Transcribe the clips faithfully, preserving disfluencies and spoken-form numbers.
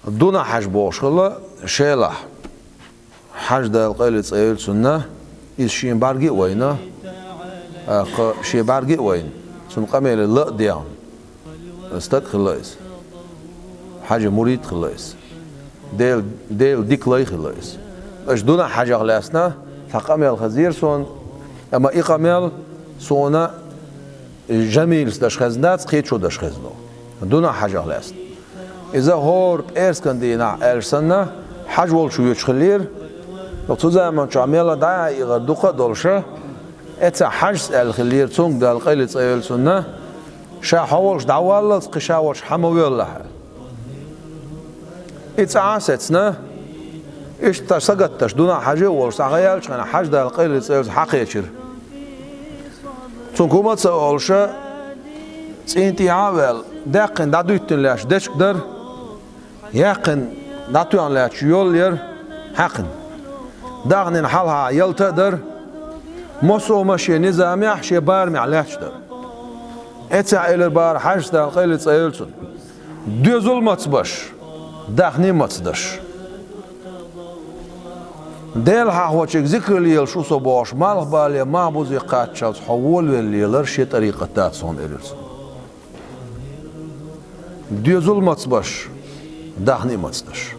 Дунахьажа бохуш хилла Шелахь. Хьажа Дала къайле цӀа йойла цунна, иза шен бӀаьрга а вайна, тӀаккха шен бӀаьрга а вайна, цунна къамеле ла а дехна стаг хилла иза. Хьажа мурид хилла иза. Дел-, Делан дика лай хилла иза. Аша Дунахьажах лаьцна цхьа къамел хезира суна, амма и къамел суна Жамилас даш хезна дац, кхечо даш хезна. Дунахьажах лаьцна. Иза хӀора пӀераскан дийнахь аьлча санна, хьажа волчу воьдуш хиллера. Цу заманчохь мелла дӀа а игӀар дукха а долуша, эццахь хьажас аьлла хиллера, цунга Дала къайле цӀа йойла цунна, ша хьо волуш дӀаваллалц кхин ша волчу хьан ма воьллахь аьлла. И цӀа а сецна, иштта сагатдаш, Дунахьажа а волуш, цхьа хан яьллачу хенахь Хьажа Дала къайле цӀа йойла цунна хьакхечира. Цунга хӀума а ца олуша, цӀийнан тӀехьа а ваьлла, даьккхина дӀадуьттина лаьтташ дечиг дара, яьккхина дӀатоьхна лаьтташ йол яра хьаькхна. Дахнина хьалха ялта а дара, массо а ма шен низамехь, шен барамехь лаьтташ дара. Эццахь элира бахара Хьажас, Дала къайле цӀа йойла цунна: «Доьзал маца беш, дахни маца деш». Делан хьахочуьнга зикр лелаш ву со бохуш, малхбале, махбузе кхаччалц хьо волавелла лелар шен тӀарикъат дац хьуна, элира цо. Доьзал маца беш, дахни маца деш.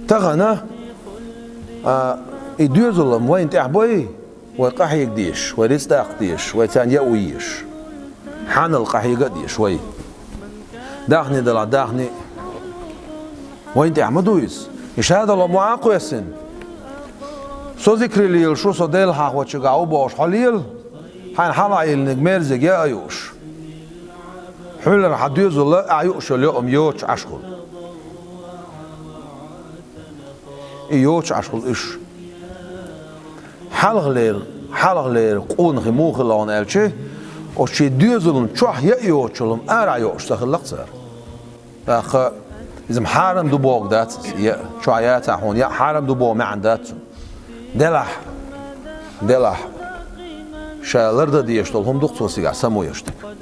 Тахана, а, и доьзал-м вайна тӀехь бой, вай къахьега дезаш, вай рицкъ даккха дезаш, вай царна яа езаш. Хьанал къахьега а дезаш вай. Дахни делахь, дахни. Вайна тӀехь ма ду иза. И шадолу ма Ӏа кхоьссина. Со зикр лелаш ву, со Делан хьахочуьнгахь ву бохуш хьо лела, хьайна хьалха йиллинарг мерзиг яа а юуш. Хьуьллара хьан доьзал а юуш йолу йоӀам йоцуш Ӏаш хуьлу. И йоцуш Ӏаш хуьлу уьш. Хьалхалера, хьалхалера къонахий муха хилла хьуна аьлча, оцу шен доьзална чохь яа йоцучул-м арахь йоуш ца хилла-кх цара. ТӀаккха иза-м хьарам ду бохург дац иза, яа, чохь яцахь хьуна яа хьарам ду боху маьӀна дац цуьнан. Делахь, делахь, ша лардан дезаш долу хӀума ду-кх цо цигахь самоеш дерг.